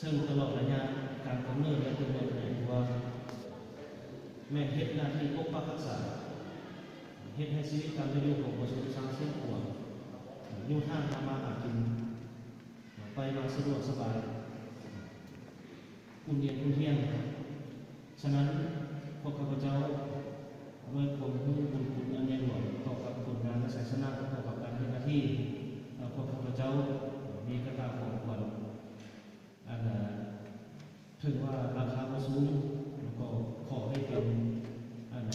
ເຊິ່ງຕະຫຼອດໄລຍະການກຳເນີດ ແລະ ເຕີບໂຕຂະຫຍາຍຕົວ ແມ່ນເຮັດໜ້າທີ່ປົກປັກຮັກສາ, ເຮັດໃຫ້ຊີວິດການເປັນຢູ່ຂອງປະຊາຊົນຊາວຊຽງຂວາງ ຢູ່ທ່ານທຳມາຫາກິນ ໄປມາສະດວກສະບາຍ, ອຸ່ນເຢັນອຸ່ນຮຽນ. ສະນັ້ນ, ພວກຂ້າພະເຈົ້າ ດ້ວຍຄວາມຮູ້ບຸນຄຸນອັນໃຫຍ່ຫຼວງຕໍ່ກັບຜົນງານ ແລະ ໄຊຊະນະ ຕໍ່ກັບການເຮັດໜ້າທີ່, ພວກຂ້າພະເຈົ້າມີກະຕາຂອງຂວັນ ອັນ ເຖິງວ່າລາຄາບໍ່ສູງ, ແລ້ວກໍຂໍໃຫ້ເປັນ ອັນ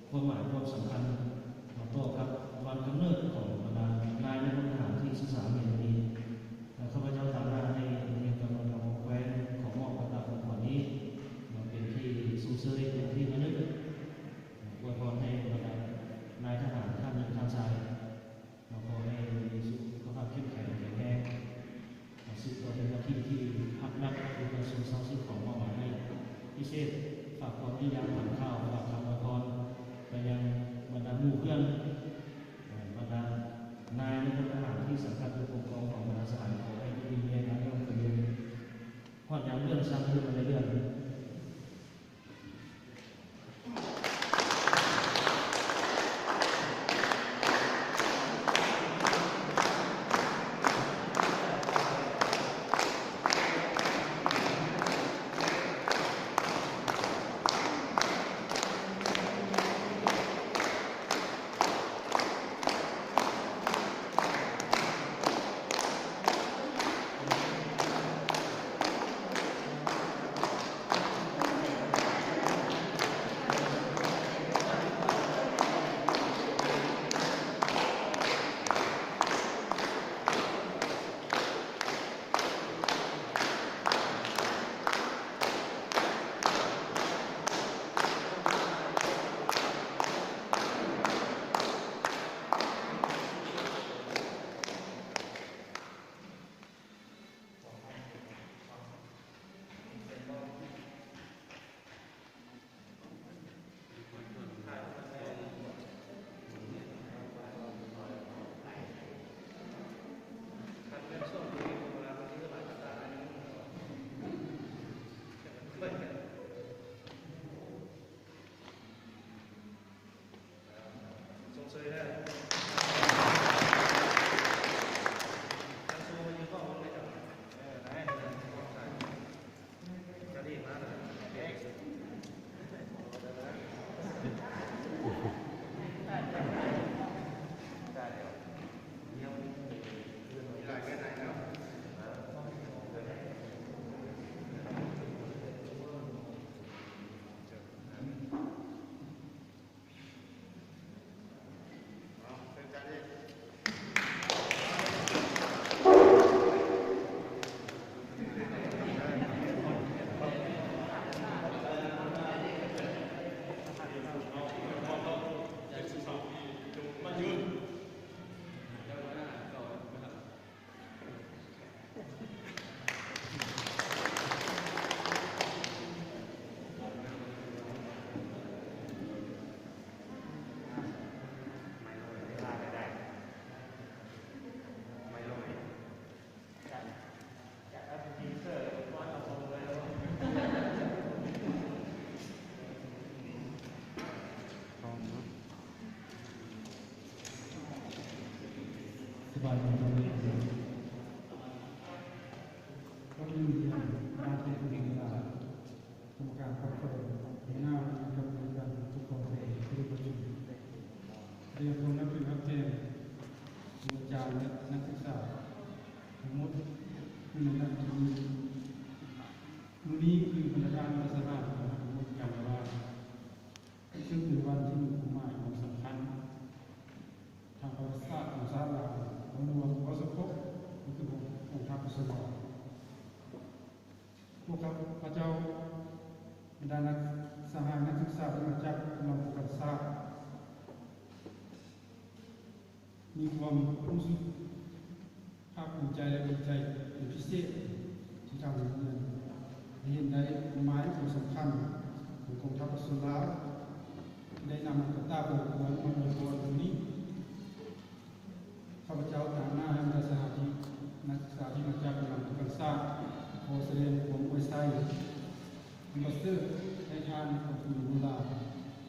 ຄວາມໝາຍຄວາມສຳຄັນ ຕໍ່ກັບວັນກຳເນີດຂອງບັນດານາຍ ແລະ ພົນທະຫານທີ່ສຶກສາມາແຫ່ງນີ້. ແລະ ຂ້າພະເຈົ້າຕາງໜ້າໃຫ້ພະຍາກຳມາດອງແຄວ້ນ ຂໍມອບກະຕາຂອງຂວັນນີ້ ມາເປັນທີ່ຊົມເຊີຍ ເປັນທີ່ລະນຶກ, ອວຍພອນໃຫ້ບັນດານາຍທະຫານທ່ານຍິງທ່ານຊາຍ ຂໍໃຫ້ມີສຸຂະພາບເຂັ້ມແຂງແຂງແຮງ, ສືບຕໍ່ເຮັດໜ້າທີ່ທີ່ຮັກນັກ ທີ່ປະຊາຊົນຊາວຊຽງຂວາງມອບໝາຍໃຫ້. ພິເສດ ຝາກຄວາມຢ້ຽມຢາມຖາມຂ່າວ, ຝາກຄຳອວຍພອນໄປຍັງບັນດາໝູ່ເພື່ອນ, ບັນດານາຍ ແລະ ພົນທະຫານທີ່ສັງກັດຢູ່ກົມກອງຂອງບັນດາສະຫາຍ, ຂໍໃຫ້ຢູ່ດີມີແຮງ, ຮັ່ງຍອງຂຶ້ນເລີຍ, ຮອດຍາມເລື່ອນຊັ້ນຂຶ້ນມາເລື້ອຍໆ. ສະບາຍດີ ທ່ານຜູ້ຊົມ. ກ່ອນອື່ນ ຂອອະອະນຸຍາດ ກຳມະການຄອນເຟີມ ໃນນາມຄະນະກຳມະການການປົກຄອງແຂວງ ທີ່ໄດ້ປະຊຸມ ໄດ້ຮັບຄວາມນັບຖືຮັກແພງ ຄູອາຈານ ແລະ ນັກສຶກສາທັງໝົດ ຢູ່ໃນນາມທີ່ມີ. ມື້ນີ້ຄືບັນດາທ່ານປະຊາຊານ ມາຮ່ວມກັນວ່າ ຊຶ່ງເປັນວັນທີ່ມີຄວາມໝາຍຄວາມສຳຄັນທາງປະຫວັດສາດຂອງຊາດລາວໂດຍລວມ, ເວົ້າສະເພາະກໍຄືຂອງກອງທັບປະຊາຊົນລາວ. ພວກຂ້າພະເຈົ້າ ບັນດານັກ ສະຫາຍນັກສຶກສາທີ່ມາຈາກກຳລັງປ້ອງກັນຊາດ ມີຄວາມຮູ້ສຶກພາກພູມໃຈ ແລະ ດີໃຈເປັນພິເສດ ທີ່ທາງໂຮງຮຽນໄດ້ເຫັນໄດ້ຄວາມໝາຍຄວາມສຳຄັນຂອງກອງທັບປະຊາຊົນລາວ ທີ່ໄດ້ນຳເອົາກະຕ່າຂອງຂວັນມາອວຍພອນມື້ນີ້. ຂ້າພະເຈົ້າຕາງໜ້າໃຫ້ບັນດາສະຫາຍທີ່ ນັກສຶກສາທີ່ມາຈາກກຳລັງປ້ອງກັນຊາດ ສະເດັດ